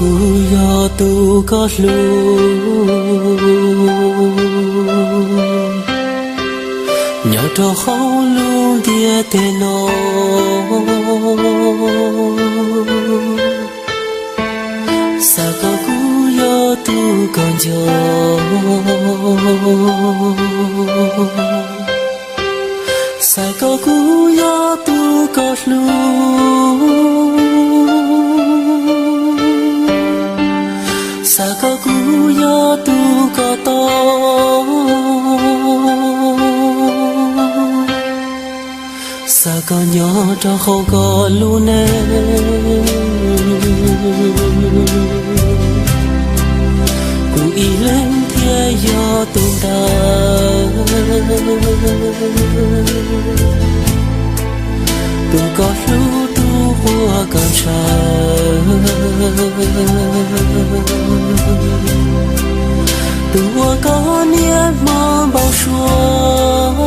Kuv yog tus koj hlub, nyob rau hauv lub ntiaj teb no, xav kom kuv yog tus koj nco, xav kom kuv yog tus koj hlub, xav kom kuv yog tus koj tau, xav kom nyob rau hauv koj lub neej, kuv ib leeg thiaj yog tus ntawd, tus koj hlub, tus uas koj ntshaw, tus uas koj niaj hmo npau suav,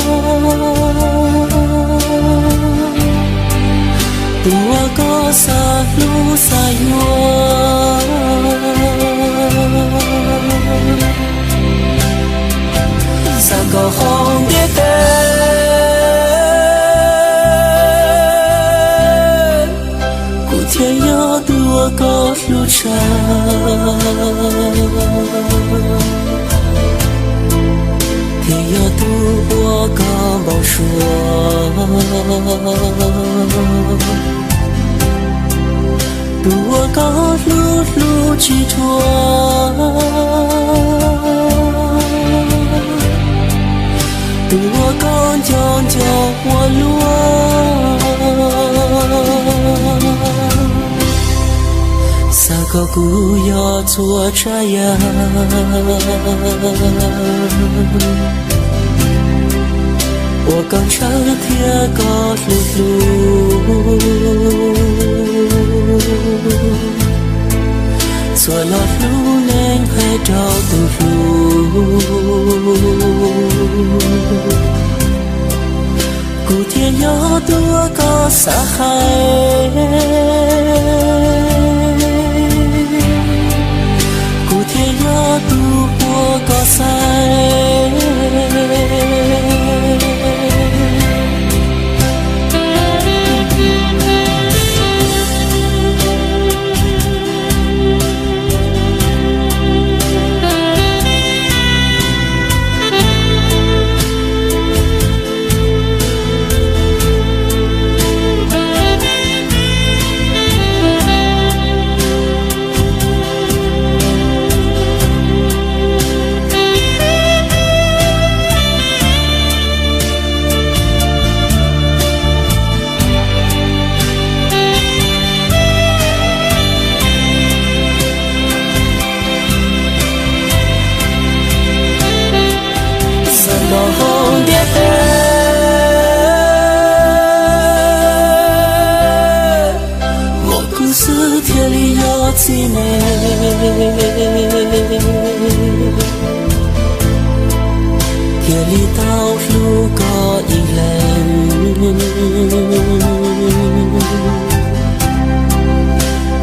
tus uas koj xav hlub xav yuav, xav kom hauv ntiaj teb kuv thiaj yog tus uas koj hlub tshaj, thiaj yog tus uas koj npau suav, tus uas koj hlub hlub tsis dhuav, tus uas koj nco nco ua luaj, xav kom kuv yog txhua tsav yam uas koj ntshaw thiab koj hlub hlub, txhua lo lub neej hais rau tus hlub, kuv thiaj yog tus uas koj xav hais, kuv thiaj yog tus uas koj xaiv. Xav kom hauv ntiaj teb muaj kuv xwb thiaj li yog txiv neej, thiaj li tau hlub koj ib leeg,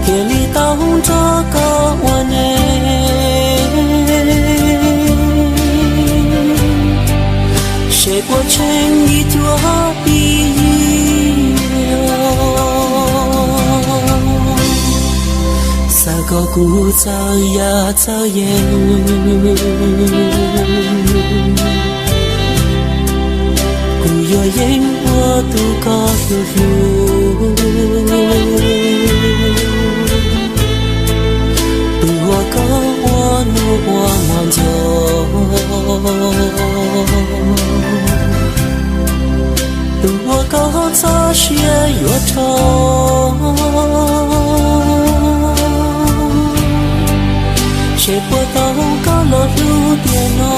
thiaj li tau nrog koj ua neej, seb puas tsheej ib cuab ib yam. Xav kom kuv txawj yam txawj yeeb, kuv yuav yeej ua tus koj hlub hlub, tus uas koj ua nus ua hmo nco, tus uas koj txoj sia yuav rau, seb puas tau koj lo lus tiam no.